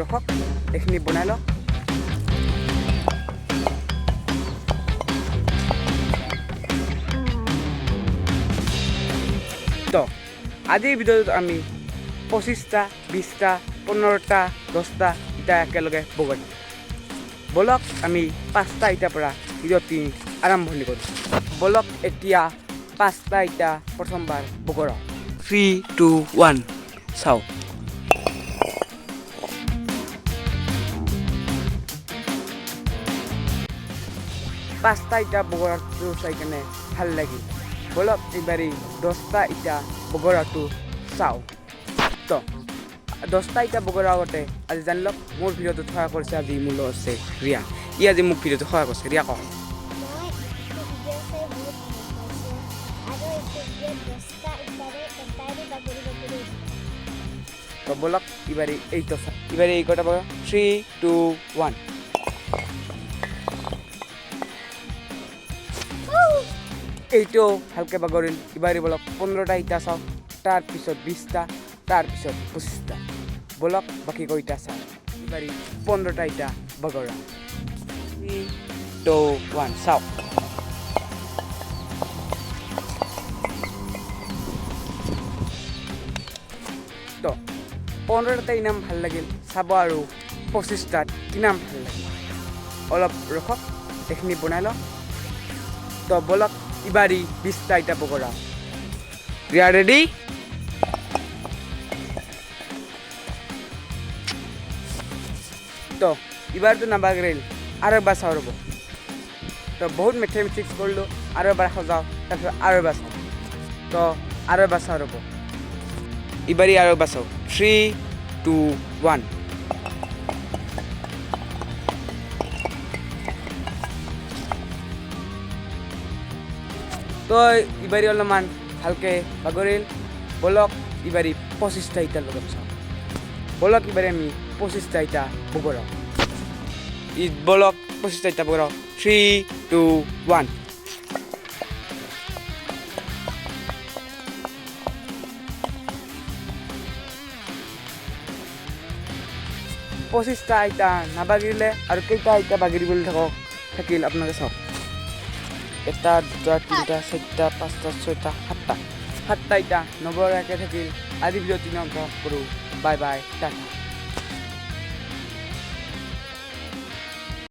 ৰখক, এইখিনি বনাই লওক। তো আজিৰ ভিডিঅ'টোত আমি 25টা, 20টা, 15টা, 10টা ইটা একেলগে বগৰিম। ব'লক আমি 5টা ইটাৰ পৰা ভিডিঅ'টি আৰম্ভণি কৰোঁ। ব'লক এতিয়া 5টা ইটা প্ৰথমবাৰ বগৰাওঁ। 3 2 1 চাওক। 5টা ইটা বগৰাটো চাই কেনে ভাল লাগিল। ব'লক এইবাৰি 10টা ইটা বগৰাটো চাওঁ। তো 10টা ইটা বগৰাৰ আগতে আজি জানি লওক মোৰ ভিডিঅ'টোত সহায় কৰিছে আজি মোৰ লগত আছে ৰিয়া। ই আজি মোক ভিডিঅ'টোত সহায় কৰিছে। ৰিয়া কওক। মই এইটো ভিডিঅ' চাই বহুত ভাল পাইছোঁ আৰু এইটো ভিডিঅ'ত 10টা ইটাৰে এটাৰে বাগৰি বাগৰি উঠিব। তো ব'লক এইবাৰি এইটো চাওঁ। এইবাৰি এই কটা বগৰা। 3 2 1। এইটো ভালকে বাগৰিল। এইবাৰি ব'লক 15টা ইটা চাওঁ, তাৰপিছত 20টা, তাৰপিছত 25টা। ব'লক বাকী কেইটা চাওঁ। এইবাৰি 15টা ইটা বাগৰা। 3 2 1 চাওক। তো 15টা ইনাম ভাল লাগিল চাব আৰু 25টাত কিমান ভাল লাগিল। অলপ ৰখক, এইখিনি বনাই লওক। তো ব'লক এইবাৰি 20টা ইটা বগৰা। ৰিয়া ৰেডি? তো এইবাৰতো নাবাগৰিল, আৰু এবাৰ চাওঁ ৰ'ব। তো বহুত মেথমেটিক্স কৰিলোঁ, আৰু এবাৰ সজাওঁ, তাৰপিছত আৰু এবাৰ চাওঁ। তো আৰু এবাৰ চাওঁ ৰ'ব। এইবাৰি আৰু এবাৰ চাওঁ। 3 2 1। তো এইবাৰি অলপমান ভালকে বাগৰিল। ব'লক এইবাৰি 25টা ইটাৰ লগত চাওঁ। ব'লক এইবাৰি আমি 25টা ইটা বগৰাওঁ। ব'লক 25টা ইটা বগৰাওঁ। 3 2 1। 25টা ইটা নাবাগিলে আৰু কেইটা ইটা বাগিবলৈ থাকিল আপোনালোকে চাওক। 1, 2, 3, 4, 5টা, 6টা, 7টা। 7টা ইটা নবগৰাকৈ থাকিল। আজি ভিডিঅ'টো ইমানতে কৰোঁ। Bye bye, tata.